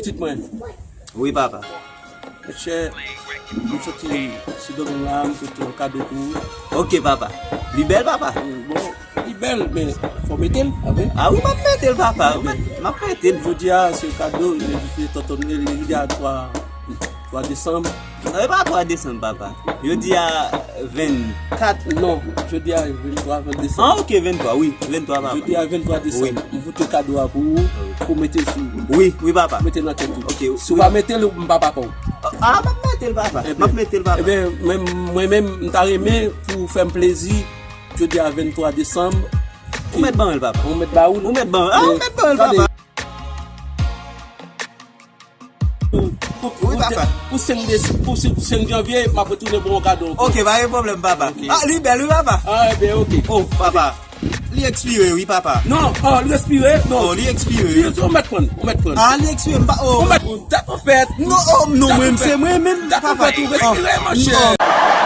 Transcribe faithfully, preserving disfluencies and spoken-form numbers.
Pitit mwen. Wi, papa. Monchè, m soti Sendomeng la, m pote yon kado pou ou. Ok, papa. Li bèl, papa? Bon, li bèl, men fò mete l, apre. Ah wi, m ap mete l, papa. M ap mete l. Jodi a, se kado, li se tonton, li, li a twa, twa desanm. Non, e pa twa desanm, papa. Jodi a vennkat. Non, jodi a venntwa, venn desanm. Ah, ok, venntwa, wi. Venntwa, papa. Jodi a venntwa desanm. Wi. M vote kado a pou ou, pou mete sou. Wi, wi, papa. Mete nan tèt ou. Ok. Si w pa mete l, m pa pa pa w. Ah, m ap mete l, papa. M ap mete l, papa. Ebyen, mwen, mwen menm, m ta renmen pou w fè m plezi. Jodi a venntwa desanm. Ou mèt ban l, papa. Ou mèt ba ou l. Ou mèt ban l. Ah, ou mèt ban l, papa. Pou, pou, pou, pou senk de, pou senk, senk janvye, m ap retounen pou yon kado ankò. Ok, pa gen pwoblèm, papa. Ok. Ah, li bèl, wi, papa. Ah, ebyen, ok. Oh, papa. Li ekspire, wi, papa. Non, oh, li ekspire? Non. Oh, li ekspire. Li, ou mèt pran, ou mèt pran. Ah, li ekspire, m pa, oh. Ou mèt pran, dat an fèt. Non, oh, non, mwen, se mwen menm, papa. Dat an fèt, ou respire, monchè. Oh.